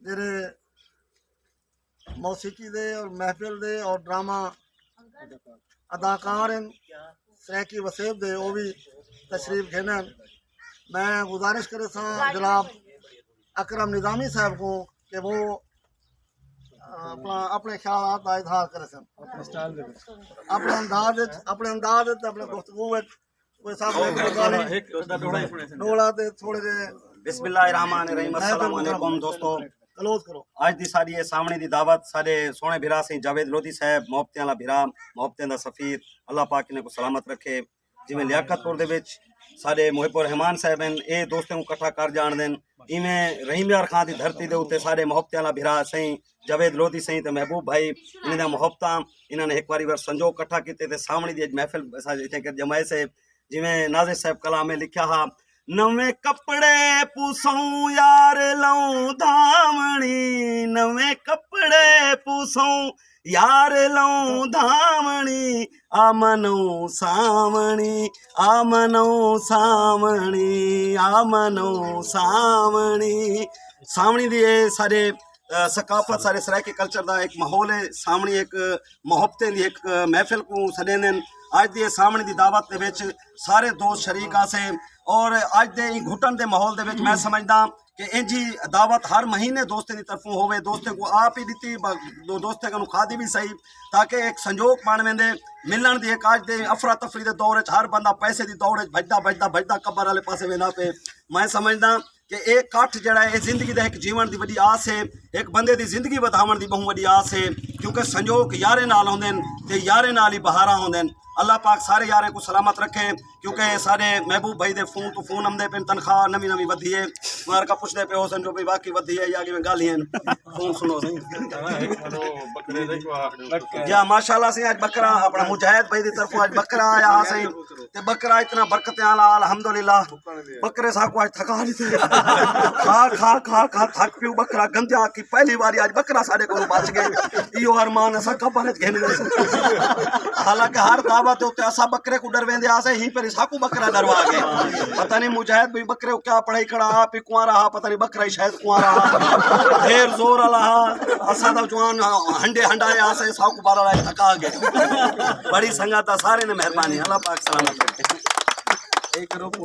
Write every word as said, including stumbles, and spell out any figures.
جڑے موسیقی دے اور محفل دے اور ڈرامہ اداکار ہیں، سرائیکی وسیب دے، او وی تشریف گھن ہن۔ میں گزارش کریساں جناب اکرم نظامی صاحب کوں کہ وہ اپنا، اپنے خیالات دا اظہار کریسن۔ اپنے انداز وچ، اپنے انداز وچ، اپنے گفتگو وچ کوئی صاحب نے کوئی گالھ، ڈوہڑا تے تھوڑے جے۔ بسم اللہ الرحمن الرحیم۔ السلام علیکم دوستو۔ کلوز کرو۔ اڄ دی ساݙی اے سامݨی دی دعوت ساݙے سوہݨے بھرا سئیں جاوید لودھی صاحب، محبتیں والا بھرا، محبتیں دا سفیر، اللہ پاک انہیں کوں سلامت رکھے۔ جیویں لیاقت پور دے وچ ساݙے محب الرحمان صاحب ہن، اے دوستیں کوں کٹھا کر ڄاݨدن، ایویں رحیم یار خان دی دھرتی دے اتے ساݙے محبتیں والا بھرا سئیں جاوید لودھی سئیں تے محبوب بھائی، انہیں دا محبتاں، انہاں نے ہک واری ور سنجوگ کٹھا کیتے تے سامݨی دی اڄ محفل اساں اتھیں کر ڄمائے سے۔ جیویں نازش صاحب کلام میں لکھیا ہا، نویں کپڑے پوسوں یار لوں دھاوݨی، نویں کپڑے پوسوں یار لوں دھاوݨی، آ منوں ساوݨی، آ منوں ساوݨی، آ منوں ساوݨی۔ ساوݨی دی اے ساݙے، اے، ثقافت، ساݙے سرائیکی کلچر دا ہک ماحول ہے۔ ساوݨی ہک محبتیں دی ہک محفل کوں سݙیندن۔ اڄ دی اے ساوݨی دی دعوت دے وچ سارے دوست شریک آسے اور اڄ دے ایں گھٹن دے ماحول دے وچ میں سمجھداں کہ اینجھی دعوت ہر مہینے دوستیں دی طرفوں ہووے، دوستیں کوں آپ ہی ݙتی، ب-، دو دوستیں کنوں کھادی وی صحیح، تاکہ ہک سنجوگ بݨ ویندے۔ ملݨ دی ہک اڄ دے افراتفری دے دور وچ ہر بندہ پیسے دی دوڑ وچ بھڄدا، بھڄدا، بھڄدا قبر والے پاسے ویندا پئے۔ میں سمجھداں کہ اے کٹھ جیڑھا ہے، اے زندگی دا ہک جیوݨ دی وݙی آس ہے، ہک بندے دی زندگی ودھاوݨ دی ٻہوں وݙی آس ہے، کیونکہ سنجوگ یاریں نال ہوندن تے یاریں نال ہی بہاراں ہوندن۔ اللہ پاک سارے یاریں کوں سلامت رکھے، کیونکہ سارے محبوب بھائی دے فون تو فون آمدے پن، تنخواہ نویں نویں ودھی ہے، مارکا پچھدے پئے ہوسن جو بھئی واقعی ودھی ہے یا کیویں ڳالھ ہن۔ فون سݨو سئیں۔ یا ماشاءاللہ سئیں، اڄ ٻکرا اپݨا مجاہد بھائی دی طرفوں اڄ ٻکرا آیا ہا سئیں، تے ٻکرا اتنا برکتیں والا، الحمدللہ۔ ٻکرے ساکوں اڄ تھکا ݙتے۔ کھا، کھا، کھا، کھا تھک پیوں ٻکرا گندیا کی پہلی واری اڄ ٻکرا ساݙے کولوں بچ ڳئے۔ ایہو ارمان اساں قبر وچ گھن ڳئے۔ حالانکہ ہر دعوت دے اتے اساں ٻکرے کوں ݙرویندے ہاسے، ہی پر ساکوں ٻکرا ݙروا ڳئے۔ پتہ نہیں مجاہد بھئی ٻکرے کوں کیا پڑھائی کھڑا، آپ ہی کنوارا ہا، پتہ نہیں ٻکرا ہی شاید کنوارا ہا۔ ڈھیر زور والا ہا۔ اساں دا جوان ہنڈے ہنڈائے ہاسے، ساکوں بارہ لائی تھکا ڳئے۔ بڑی سنگت دا، سارے نے مہربانی، اللہ پاک سلامت رکھے۔